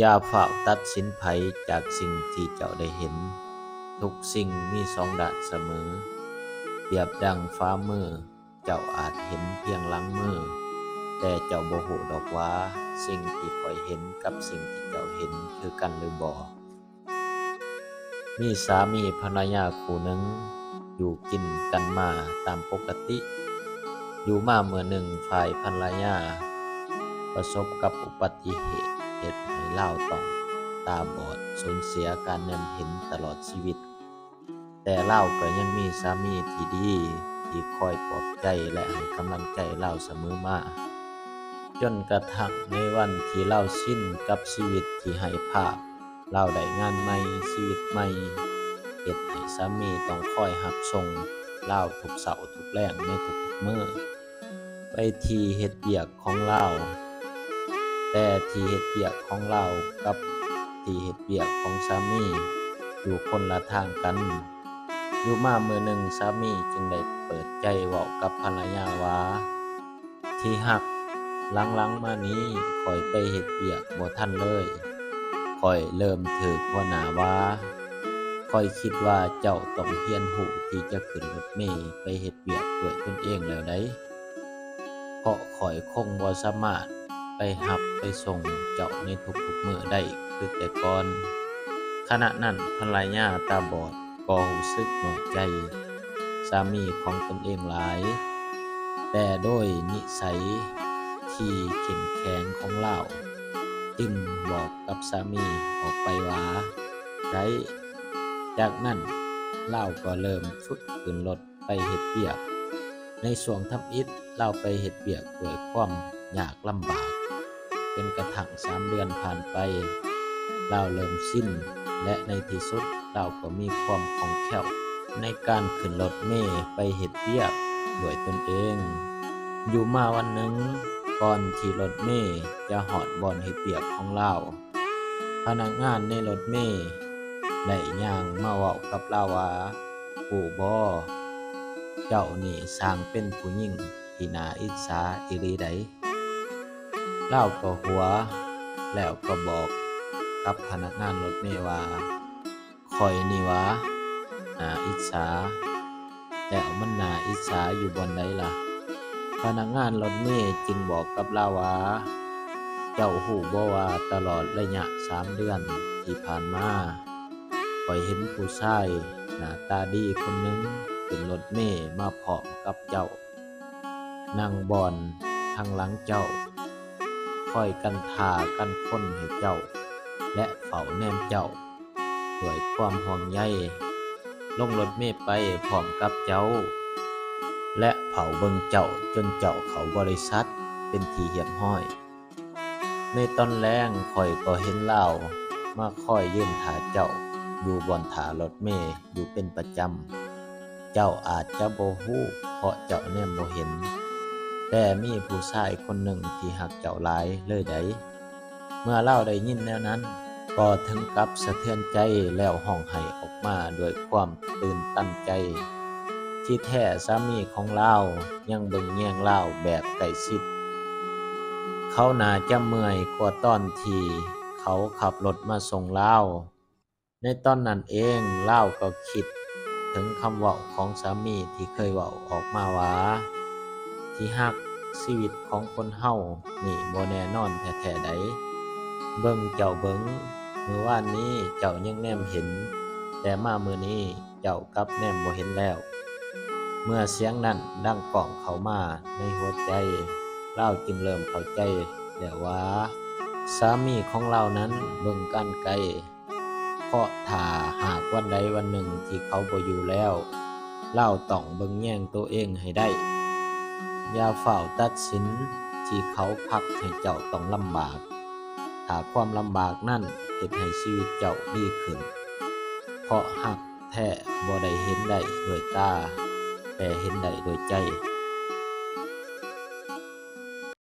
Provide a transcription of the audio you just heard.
ຢ່າຟ້າວຕັດສິນໃຜຈາກສິ່ງທີ່ເຈົ້າໄດ້ເຫັນ. ທຸກສິ່ງມີສອງດ້ານສະເໝີ. ປຽບດັ່ງຝ່າມື, ເຈົ້າອາດເຫັນພຽງຫຼັງມື, ແຕ່ເຈົ້າບໍ່ຮູ້ດອກວ່າສິ່ງທີ່ຂ້ອຍເຫັນກັບສິ່ງທີ່ເຈົ້າເຫັນຄືກັນຫຼືບໍ່. ມີສາມີພັນລະຍາຄູ່ໜຶ່ງຢູ່ກິນກັນມາຕາມປົກກະຕິ. ຢູ່ມາເມື່ອໜຶ່ງ ຝ່າຍພັນລະຍາປະສົບກັບອຸບັດຕິເຫດ ເຮັດໃຫ້ລາວຕ້ອງຕາບອດ, ສູນເສຍການແນມເຫັນຕະຫຼອດຊີວິດ. ແຕ່ລາວກໍຍັງມີສາມີທີ່ດີ ທີ່ຄອຍປອບໃຈ ແລະ ໃຫ້ກຳລັງໃຈລາວສະເໝີມາ, ຈົນກະທັ່ງໃນວັນທີ່ລາວຊິນກັບຊີວິດທີ່ໄຮ້ພາບ, ລາວໄດ້ງານໃໝ່, ຊີວິດໃໝ່, ເຮັດໃຫ້ສາມີຕ້ອງຄອຍຮັບສົ່ງລາວທຸກເຊົ້າທຸກແລງໃນທຸກໆມື້ ໄປທີ່ເຮັດວຽກຂອງລາວ. ແຕ່ທີ່ເຮັດວຽກຂອງລາວກັບທີ່ເຮັດວຽກຂອງສາມີຢູ່ຄົນລະທາງກັນ. ຢູ່ມາມື້ໜຶ່ງ ສາມີຈຶ່ງໄດ້ເປີດໃຈເວົ້າກັບພັນລະຍາວ່າ, ທີ່ຮັກ, ຫຼັງໆມານີ້ຂ້ອຍໄປເຮັດວຽກບໍ່ທັນເລີຍ. ຂ້ອຍເລີ່ມຖືກຫົວໜ້າວ່າ. ຂ້ອຍຄິດວ່າເຈົ້າຕ້ອງຮຽນຮູ້ທີ່ຈະຂຶ້ນລົດເມໄປເຮັດວຽກດ້ວຍຕົນເອງແລ້ວໃດ໋, ເພາະຂ້ອຍຄົງບໍ່ສາມາດໄປຮັບໄປສົ່ງເຈົ້າໃນທຸກໆມື້ໄດ້ຄືແຕ່ກ່ອນ. ຂະນະນັ້ນພັນລະຍາຕາບອດກໍຮູ້ສຶກນ້ອຍໃຈສາມີຂອງຕົນເອງຫຼາຍ, ແຕ່ໂດຍນິໄສທີ່ເຂັ້ມແຂງຂອງລາວ ຈຶ່ງບອກກັບສາມີອອກໄປວ່າ ໄດ້. ຈາກນັ້ນລາວກໍເລີ່ມຝຶກຂຶ້ນລົດໄປເຮັດວຽກ. ໃນຊ່ວງທຳອິດ ລາວໄປເຮັດວຽກດ້ວຍຄວາມຍາກລຳບາກ, ຈົນກະທັ່ງສາມເດືອນຜ່ານໄປ, ລາວເລີ່ມຊິນ ແລະ ໃນທີ່ສຸດລາວກໍມີຄວາມຄ່ອງແຄ້ວໃນການຂຶ້ນລົດເມໄປເຮັດວຽກດ້ວຍຕົນເອງ. ຢູ່ມາວັນໜຶ່ງ, ກ່ອນທີ່ລົດເມຈະຮອດບ່ອນເຮັດວຽກຂອງລາວ, ພະນັກງານໃນລົດເມໄດ້ຍ່າງມາເວົ້າກັບລາວວ່າ, ຮູ້ບໍ່, ເຈົ້ານີ້ຊ່າງເປັນຜູ້ຍິງທີ່ໜ້າອິດສາອີ່ຫຼີໃດ໋. ລາວກໍຫົວ ແລ້ວກໍບອກກັບພະນັກງານລົດເມວ່າ, ຂ້ອຍນີ້ຫວາ ໜ້າອິດສາ. ແລ້ວມັນໜ້າອິດສາຢູ່ບ່ອນໃດລະ? ພະນັກງານລົດເມຈຶ່ງບອກກັບລາວວ່າ, ເຈົ້າຮູ້ບໍ່ວ່າຕະຫຼອດໄລຍະສາມເດືອນທີ່ຜ່ານມາ, ຂ້ອຍເຫັນຜູ້ຊາຍໜ້າຕາດີຄົນໜຶ່ງຂຶ້ນລົດເມມາພ້ອມກັບເຈົ້າ, ນັ່ງບ່ອນທາງຫຼັງເຈົ້າ, ຄອຍກັ່ນຖ້າກັ່ນຄົນໃຫ້ເຈົ້າ ແລະ ເຝົ້າແນມເຈົ້າ ດ້ວຍຄວາມຫ່ວງໃຍ, ລົງລົດເມໄປພ້ອມກັບເຈົ້າ ແລະ ເຝົ້າເບິ່ງເຈົ້າຈົນເຈົ້າເຂົ້າບໍລິສັດເປັນທີ່ຮຽບຮ້ອຍ. ໃນຕອນແລງຂ້ອຍກໍເຫັນລາວມາຄອຍຢືນຖ້າເຈົ້າຢູ່ບ່ອນຖ້າລົດເມຢູ່ເປັນປະຈຳ. ເຈົ້າອາດຈະບໍ່ຮູ້ເພາະເຈົ້າແນມບໍ່ເຫັນ, ແຕ່ມີຜູ້ຊາຍຄົນໜຶ່ງທີ່ຮັກເຈົ້າຫຼາຍເລີຍໃດ໋. ເມື່ອລາວໄດ້ຍິນແນວນັ້ນ, ກໍເຖິງກັບສະເທືອນໃຈແລ້ວຮ້ອງໄຫ້ອອກມາດ້ວຍຄວາມຕື່ນຕັນໃຈ. ທີ່ແທ້ສາມີຂອງລາວຍັງເບິ່ງແຍງລາວແບບໃກ້ຊິດ. ເຂົາໜ້າຈະເມື່ອຍກວ່າຕອນທີ່ເຂົາຂັບລົດມາສົ່ງລາວ. ໃນຕອນນັ້ນເອງ, ລາວກໍຄິດເຖິງຄຳເວົ້າຂອງສາມີທີ່ເຄີຍເວົ້າອອກມາວ່າ, ທີ່ຮັກ, ຊີວິດຂອງຄົນເຮົານີ້ບໍ່ແນ່ນອນແທ້ໆໃດ໋. ເບິ່ງເຈົ້າເບິ່ງ, ມື້ວານນີ້ເຈົ້າຍັງແນມເຫັນ, ແຕ່ມາມື້ນີ້ເຈົ້າກັບແນມບໍ່ເຫັນແລ້ວ. ເມື່ອສຽງນັ້ນດັງກ້ອງເຂົ້າມາໃນຫົວໃຈ, ລາວຈຶ່ງເລີ່ມເຂົ້າໃຈແລ້ວວ່າ ສາມີຂອງລາວນັ້ນເບິ່ງການໄກ. ເພາະຖ້າຫາກວັນໃດວັນໜຶ່ງທີ່ເຂົາບໍ່ຢູ່ແລ້ວ, ລາວຕ້ອງເບິ່ງແຍງໂຕເອງໃຫ້ໄດ້. ຢ່າຟ້າວຕັດສິນທີ່ເຂົາພັກໃຫ້ເຈົ້າຕ້ອງລຳບາກ, ຖ້າຄວາມລຳບາກນັ້ນເຮັດໃຫ້ຊີວິດເຈົ້າດີຂຶ້ນ. ເພາະຮັກແທ້ບໍ່ໄດ້ເຫັນໄດ້ດ້ວຍຕາ, ແຕ່ເຫັນໄດ້ດ້ວຍໃຈ.